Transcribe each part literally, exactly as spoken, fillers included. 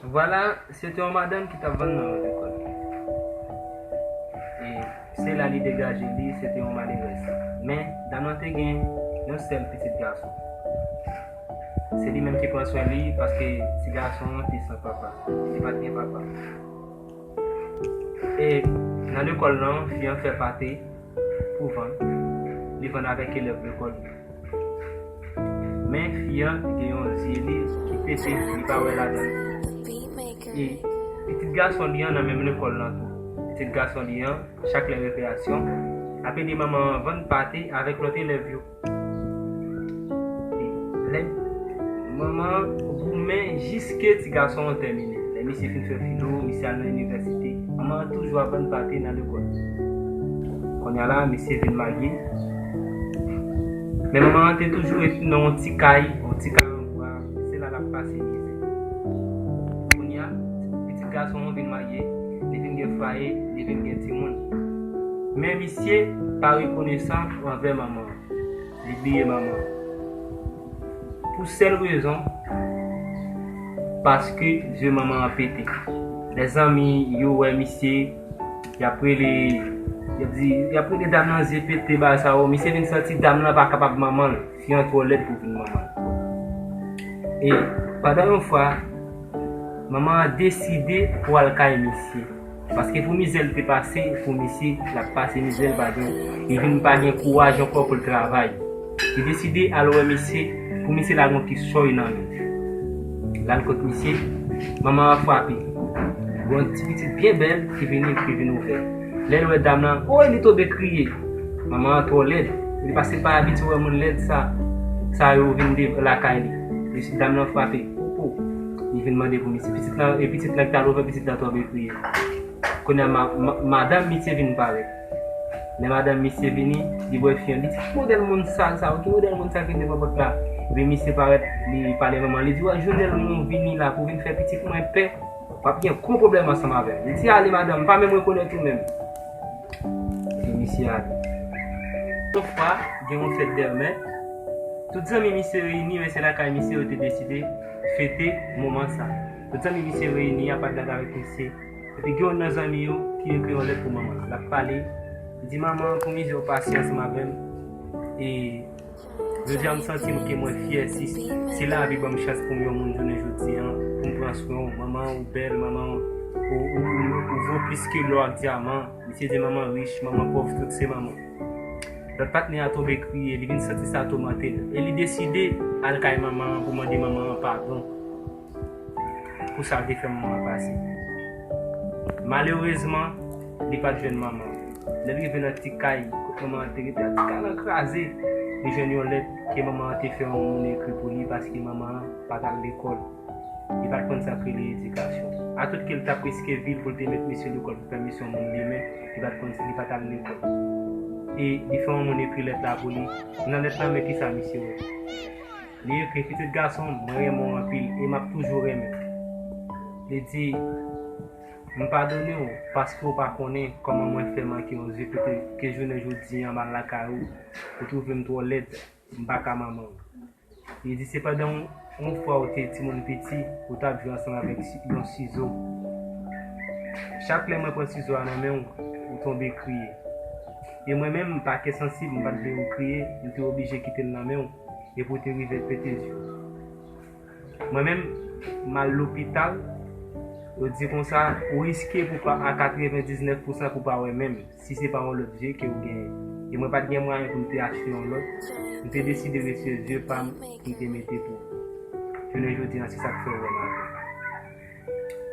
Vwala, se te yon madanm ki t ap vann nan yon lekòl. E se la li degaje li, se te yon malerèz. Men, dam nan te gen yon sèl pitit gason. Se li menm ki pran swen li, paske ti gason an te san papa. Li pa t gen papa. E nan lekòl lan, fi an fè pate pou vann. Li vann avèk elèv lekòl li. Men fi an gen yon zye li ki pete, li pa wè ladan. E pitit gason li an nan menm lekòl lan tou. Pitit gason li an, chak lè rekreyasyon, ap ede manman an vann pate avèk lòt elèv yo. E lè manman an goumen jiske ti gason an tèmine. Lè misye fin fè filo, misye al nan inivèsite, manman an toujou ap vann pate nan lekòl. Kounye a la, misye vin marye. Men manman an te toujou ret nan yon ti kay, yon ti kay an bwa, se la l ap pase mizè. Kounye a, pitit gason an vin marye, li vin gen fwaye, li vin gen timoun. Men misye pa rekonesan anvè manman an. Li bliye manman an. Pou sèl rezon, paske zye manman an pete. Lè zanmi yo wè misye, y ap rele, y ap di, y ap rele dam nan zye pete, bagay sa yo. Misye vin santi dam nan pa kapab manman l. Fi an twò lèd pou vin manman l. E pandan yon fwa, manman an deside pou al kay misye. Paske pou mizè l te pase, pou misye, l ap pase mizè l pa gen. Li vin pa gen kouraj ankò pou l travay. Li deside al wè misye, pou misye lage yon ti chòy nan men l. L al kot misye, manman an frape. Gon ti pitit byen bèl ki vini, ki vin ouvè. Lè l wè dam nan, oy, li tonbe kriye. Manman an twò lèd. Li pa, se pa abitye wè moun lèd sa, sa yo vin de lakay li. Li, dam nan frape. Popo. Li vin mande pou misye. Pitit lan, e pitit lan ki t al ouvè, pitit lan tonbe kriye. Kounye a, ma, ma, madanm misye vin parèt. Lè madanm misye vini, li wè fi an, li di, "Ki modèl moun sal sa yo? Ki modèl moun sa ki vin devan pòt la?" Epi misye parèt, li pale manman, li di, "Wè, jounen lè mwen vini la pou vin fè pitit mwen pè, w ap gen gwo pwoblèm ansanm avè m." Li di, "Ale, madanm, m pa menm rekonèt ou menm." Epi misye ale. Yon fwa, gen yon fèt dèmen, tout zanmi misye reyini, men se lakay misye yo te deside fete moman sa. Tout zanmi misye reyini, y ap patat avèk misye. Epi gen youn nan zanmi yo ki ekri yon lèt pou manman l. L ap pale, li di, "Manman, pou mizè w pase ansanm avè m, e jodi a m santi m ke mwen fyè si, si lavi ban m chans pou m yon moun jounen jodi a, pou m pran swen w. Manman, ou bèl, manman, ou, ou, ou, ou vo plis ke lò ak dyaman." Misye di manman rich, manman pòv, tout se manman. Lòt patnè a tonbe kriye, li vin santi sa toumante l. E li deside al kay manman an pou mande manman an padon pou sa l te fè manman an pase. Malerezman, li pa t jwenn manman an. Lè l rive nan ti kay kot manman an te rete a, ti kay lan kraze, li jwenn yon lèt ke manman an te fè yon moun ekri pou li paske manman an pa t al lekòl. Li pa t konn sa k rele edikasyon. Atoutkè l t ap riske vi l pou l te met misye lekòl pou fè misyon moun demen, li pa t konn, li pa t al lekòl. E li fè yon moun ekri lèt la pou li. Nan lèt la, men kisa misye wè. Li ekri, "Pitit gason m, mwen renmen w anpil e m ap toujou renmen w." Li di, "M padone w paske w pa konnen kòman mwen fè manke yon zye pete ke jounen jodi a m al lakay ou, ou twouve m twò lèd, m pa ka manman w." Li di, "Se pandan yon, yon fwa ou te timoun piti, ou t ap jwe ansanm avèk si, yon sizo. Chak lè mwen pran sizo a nan men w, ou tonbe kriye. E mwen menm, m pa kè sansib, m pa t vle ou kriye, m te oblije kite l nan men w, epi w te rive pete zye w. Mwen menm, m al lopital, yo di konsa, ou riske pou pa, a katrevendiznèf pousan pou pa wè menm, si se pa yon lòt zye ke w genyen. E mwen pa t gen mwayen pou m te achte yon lòt, m te deside retire zye pa m ki m te mete pou ou. Jounen jodi a, se sa k fè w wè m avè w."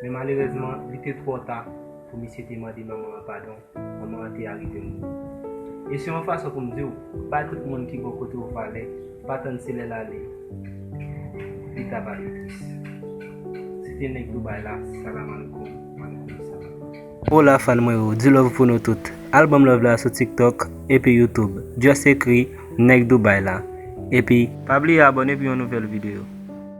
Men malerezman, li te twò ta pou misye te mande manman an padon. Manman an te arive mouri. E se yon fason pou m di w, bay tout moun ki bò kote w valè, pa tann se lè l ale, li ta pale tris. Se te nèg Dubai la, salam aleikum, wa aleikum salam. Hola fan mwen yo, di love pou nou tout. Al ban m love la sou TikTok epi YouTube. Just ekri nèg Dubai la. Epi pa bliye abòne pou yon nouvèl videyo.